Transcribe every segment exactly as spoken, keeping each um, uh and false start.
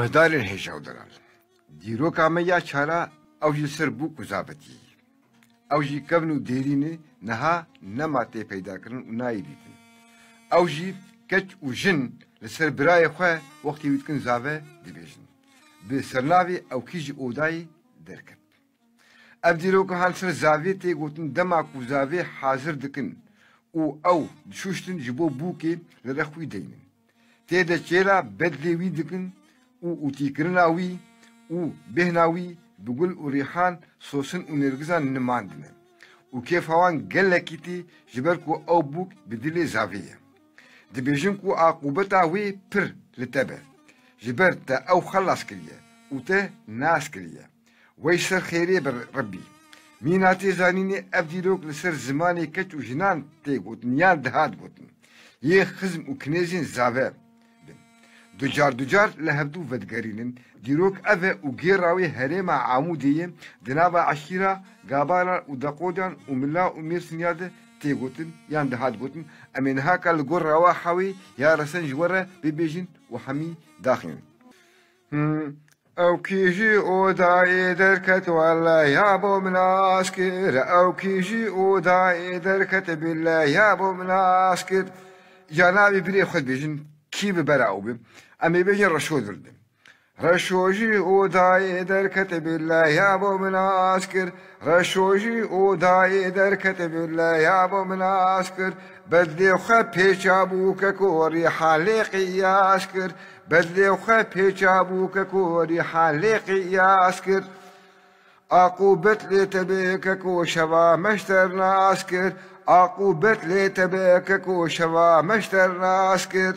Guhdarên hêja û delal. Dîroka me ya çara ew jî li ser bûk û zavetî. Ew jî kevn û dêrîn e, niha nema tê peydakirin û nayê dîtin. Ew jî keç û jin li ser birayê xwe wextê wî dikin zave dibêjin. Bi sernavê ew kî ji odayê derket. Ev dîroka han ser zavê tê gotin dema ku zavê hazir dikin û ew dişuştin ji bo bûkê li rex wî deynin. Tê de çêla bedlê wî dikin û ûtîkirina wî û bêhna wî bi gul û rîhan, sosin û nêrgizan nimandine û kêfa wan gelekî tê ji ber ku ew bûk bi dilê zavê ye. Dibêjin ku aqûbeta wê pir li te be, ji ber te ew xelas kiriye û te nas kiriye. Wey ser xêrê bi Rebbî. Mîna tê zanînê ev dîrok li ser zimanê keç û jinan tê gotin yan dihat gotin. Yê xizm û kinêzên zave bin. Ducar ducar li hevdû vedigerînin. Dîrok ev e û gêra wê herêma Amûdê ye, di nava eşîra Gabara û Deqocan û Mila û Mêrsiniya de tê gotin yan dihat gotin. Em ê niha ka li gor rewa hewê ya resen ji we re bibêjin û hemî daxînin. Hmm. Ew kî ji odayê derket, welle ya bo min nas kir. Ew kî ji odayê derket, bille ya bo min nas kir. Ca navê birê xwe dibêjin, kî bi bera ew be? Em ê bêjin Reşo Durdi. Reşo ji odayê derket, bille ya bo min nas kir. Reşo ji odayê derket, bille ya bo min nas kir. Bedlê xwe pêça bû keko, rîhan lê qiyas kir. Bedlê xwe pêça bû keko, rîhan lê qiyas kir. Aqûbet lê te be keko, şeva me ji te re nas kir. Aqûbet lê te be keko, şeva me ji te re nas kir.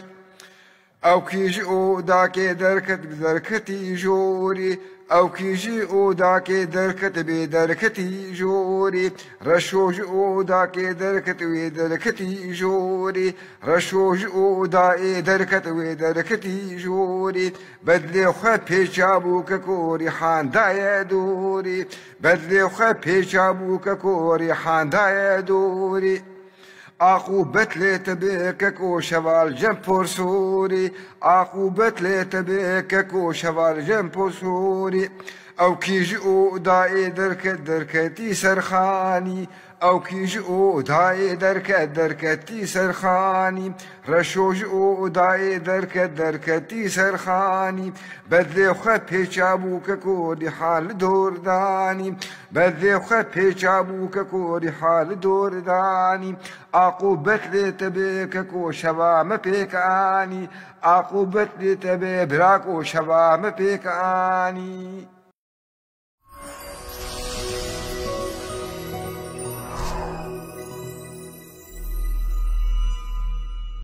Ew kî ji odakê derket, bi derketî jorî. Ew kî ji odakê derket, bê derketî jorî. Reşo ji odakê derket, wê derketî jorî. Reşo ji odayê derket, wê derketî jorî. Bedlê xwe pêça bû keko, rîhan daye dorî. Bedlê xwe pêça bû keko, rîhan daye dorî. Aqûbet lê te be keko, şeva li cem porsorî. Aqûbet lê te be keko, şeva li cem porsorî. Ew kî ji odayê derket, derketî ser xanî. Ew kî ji odayê derket, derketî ser xanî. Reşo ji odayê derket, derketî ser xanî. Bedlê xwe pêça bû keko, rîhan li dor danî. Bedlê xwe pêça bû keko, rîhan li dor danî. Aqûbet lê te be keko, şeva me pêk anî. Aqûbet lê te be birako, şeva me pêk anî.